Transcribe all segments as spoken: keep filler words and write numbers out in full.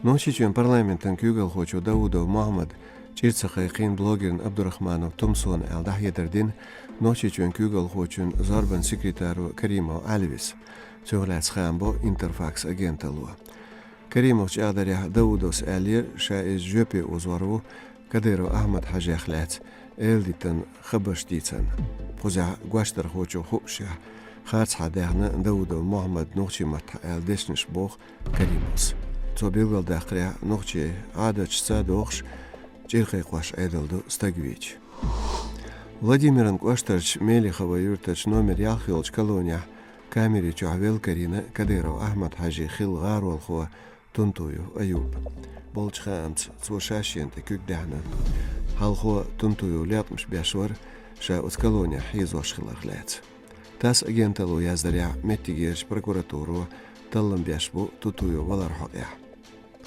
Нохчийчоьнан парламентан куьйгалхочо Даудов Мохьмада чӀир ца кхайкхийна блогерна Абдурахманов Тумсона аьнна дӀахьедар дина Нохчийчоьнан куьйгалхочун зорбанан секретаро Каримов Ӏаьлвиса. Цунах лаьцна хаам бо Интерфакс агенталло. Каримовс чӀагӀдарехь, Даудовс аьллера, ша иза жоьпе озор ву Кадыров Ахьмад-Хьажех лаьцна эладитина хабарш дийцина. Кхузахь гочдархочо хуушшехь, харцахьа даьхна Даудов Мохьмада нохчийн маттахь аьлла дешнаш, боху Каримовс. Цо билгалдаккхарехь, нохчийн Ӏадаташца догӀуш, чӀир кхайкхош Ӏедал ду стаг вийча. Владимиран кӀоштарчу Мелихово юьртарчу номер ялх йолчу колонехь камери чохь велла карийна Кадыров Ахьмад-Хьаьжин хилла гӀаролхо Тунтуев Аюб. Болчу хаамца, цо ша шена тӀе куьг даьхьна. Хьалхо Тунтуев латкъамаш беш вара, ша оцу колонехь хьийзош хиларх лаьцна. ТАСС агенталло яздарехь, меттигерчу прокуратуро таллам беш бу Тунтуев валарх хьокъехь.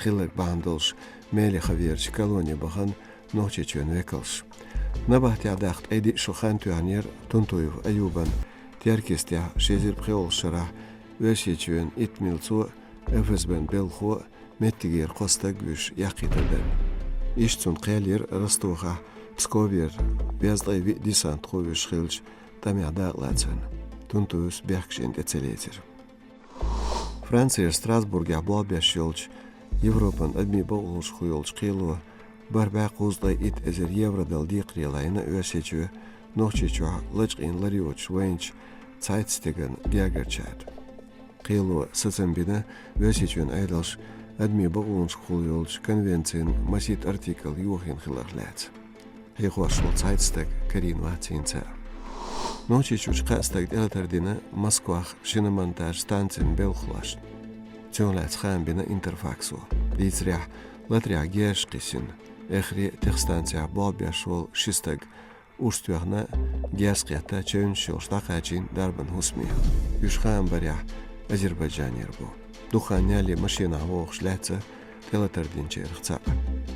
Хилларг бахьана долуш Мелиховерчу колоне бахана Нохчийчоьнан векалш. Набахтехь даккха ткъе диъ шо хан тоьхнера Тунтуев Аюбан Теркйистехь ши эзар пхоьалгӀачу шарахь Оьрсийчоьнан итт милцо а, ФСБ-н белхахо а, меттигера кхо стаг а вуьйш яккхийта дарна. Иштта цунна кхел йира Ростовехь Псковера беза ткъе виъ десантхо вуьйш хилча, тӀамехь дакъалацарна. Тунтуевс бехк шена тӀе ца лецира. Францера Страсбургехь болх беш йолчу Европан адамийн бакъонаш хуьлуш йолчу кхело бархӀ бӀе кхузткъе итт эзар евро дала декхаре лайна Оьрсийчоь Нохчийчохь лачкъийна лар йоцуш вайначу цхьайтта стеган гергарчарна. Кхело сацам бина Оьрсийчоьнан Ӏедалша адамийн бакъонашкахула йолчу конвенцин масийтта артикл йохийна хиларх лаьцна. Хьийхош волу цхьайтта стаг карийна вац хӀинца а. Нохчийчохь кхаа стаг тӀелатар дина Москвахь шиномонтажан станцин белхалошна. Цунах лаьцна хаам бина Интерфаксо. Дийцарехь, латарехь герзаш кхиссина, эххар а техстанцехь болх беш волу ши стаг, уьш тоьхна герз кхетта, чевнаш йолуш дӀакхачийна дарбан хӀусаме. Уьш, хаам барехь, Азербайджанера бу. Дукха хан ялале машинахь вогӀуш лаьцна тӀелатар динчарах цхьаъ.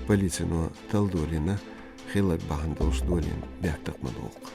Полицино талла долийна хилларг бахьана долуш долийна бехктакхаман гӀуллакх.